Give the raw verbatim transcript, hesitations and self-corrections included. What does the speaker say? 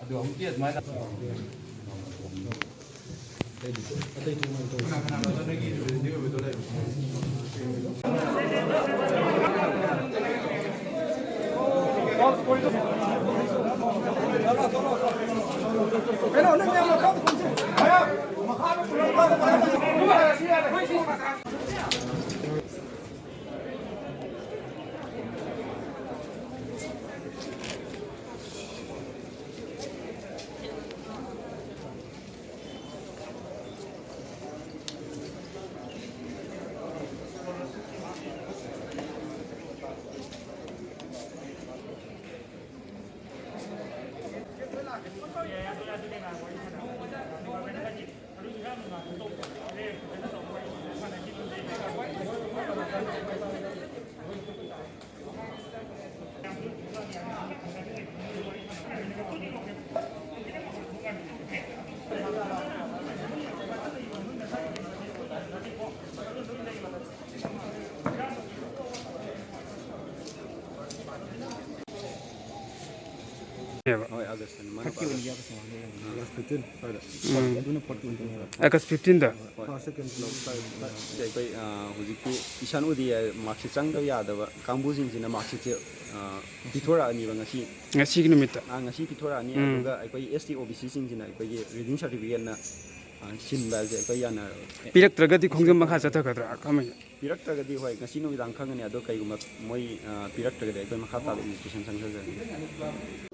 ꯑꯗꯨ ꯑꯃꯨꯛꯇꯤ ꯑꯗꯨꯃꯥꯏꯅ ꯍꯣꯏ, ꯑꯥꯒꯁꯇꯅꯤ꯫ ꯃꯥꯅ ꯊꯥꯔꯇꯤ ꯑꯣꯏꯅ ꯌꯥꯎꯔꯁꯦ꯫ ꯑꯥꯒꯁ ꯐꯤꯐꯇꯤꯟ ꯁ꯭ꯋꯥꯏꯗ꯫ ꯎꯝ꯫ ꯑꯗꯨꯅ ꯐꯣꯔꯇꯤ ꯑꯣꯏꯅ ꯇꯧꯔꯁꯦ꯫ ꯑꯥꯒꯁ ꯐꯤꯐꯇꯤꯟꯗ꯫ ꯍꯣꯏ꯫ ꯐꯥꯔꯁ, ꯁꯦꯀꯦꯟ ꯁ꯭ꯂꯣꯠ ꯁ꯭ꯋꯥꯏꯗ꯫ ꯁꯤꯗ ꯑꯩꯈꯣꯏ, ꯑ, ꯍꯧꯖꯤꯛꯇꯤ ꯏꯁꯥꯟ ꯎꯗꯦ ꯍꯥꯏ, ꯃꯥꯔꯛꯁꯤꯠ ꯆꯪꯗꯕ ꯌꯥꯗꯕ ꯀꯥꯡꯕꯨꯁꯤꯡꯁꯤꯅ ꯃꯥꯔꯛꯁꯤꯠꯁꯦ, ꯑ, ꯄꯤꯊꯣꯔꯛꯑꯅꯤꯕ ꯉꯁꯤ꯫ ꯉꯁꯤꯒꯤ ꯅꯨꯃꯤꯠꯇ꯫ ꯑ, ꯉꯁꯤ ꯄꯤꯊꯣꯔꯛꯑꯅꯤ꯫ ꯎꯝ꯫ ꯑꯗꯨꯒ ꯑꯩꯈꯣꯏ ꯑꯦꯁ ꯇꯤ ꯑꯣ ꯕꯤ ꯁꯤꯁꯤꯡꯁꯤꯅ ꯑꯩꯈꯣꯏꯒꯤ ꯔꯤꯗꯤꯡ ꯁꯥꯔꯇꯤꯐꯤꯀꯦꯠꯅ, ꯑ, ꯁꯤꯟꯕ ꯍꯥꯏꯁꯦ ꯑꯩꯈꯣꯏ ꯌꯥꯅꯔꯕ꯫ ꯄꯤꯔꯛꯇ꯭ꯔꯒꯗꯤ ꯈꯣꯡꯖꯪ ꯃꯈꯥ ꯆꯠꯊꯒꯗ꯭ꯔꯥ ꯀꯃꯥꯏꯅ? ꯄꯤꯔꯛꯇ꯭ꯔꯒꯗꯤ ꯍꯣꯏ, ꯉꯁꯤ ꯅꯨꯃꯤꯗꯥꯡ ꯈꯪꯒꯅꯤ꯫ ꯑꯗꯣ ꯀꯩꯒꯨꯝꯕ ꯃꯣꯏ, ꯑ, ꯄꯤꯔꯛꯇ꯭ꯔꯒꯗꯤ ꯑꯩꯈꯣꯏ ꯃꯈꯥ ꯇꯥꯕ ꯏꯟꯚꯦꯁꯇꯤꯒꯦꯁꯟ ꯆꯪꯊꯖꯔꯅꯤ꯫